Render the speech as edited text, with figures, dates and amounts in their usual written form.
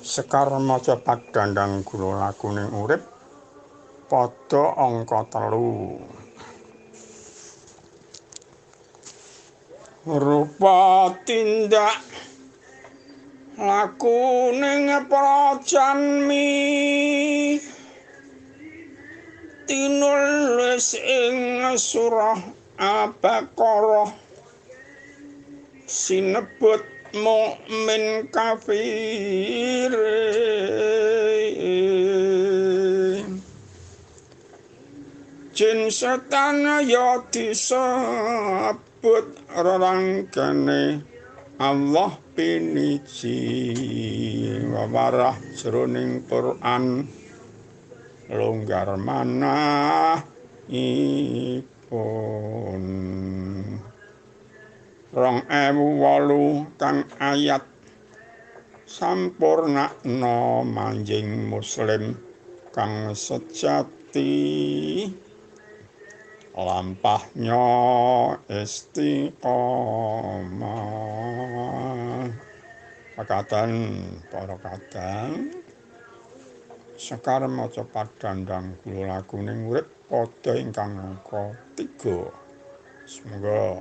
Sekar maca padandhang gula lakuning urip padha angka 3. Rupa tindak lakuning prajanmi tinulis ing surah Al-Baqarah sinebut mukmin kafir. Jin setan ya disebut rerangkene Allah piniji wawarah jroning Quran longgar manah ipun. 2008 kang ayat sampurnakna manjing muslim kang sejati lampahnya istiqomah. Pakaten para kadang sekar maca padandhang gula lakuning urip padha ingkang angka 3. Semoga.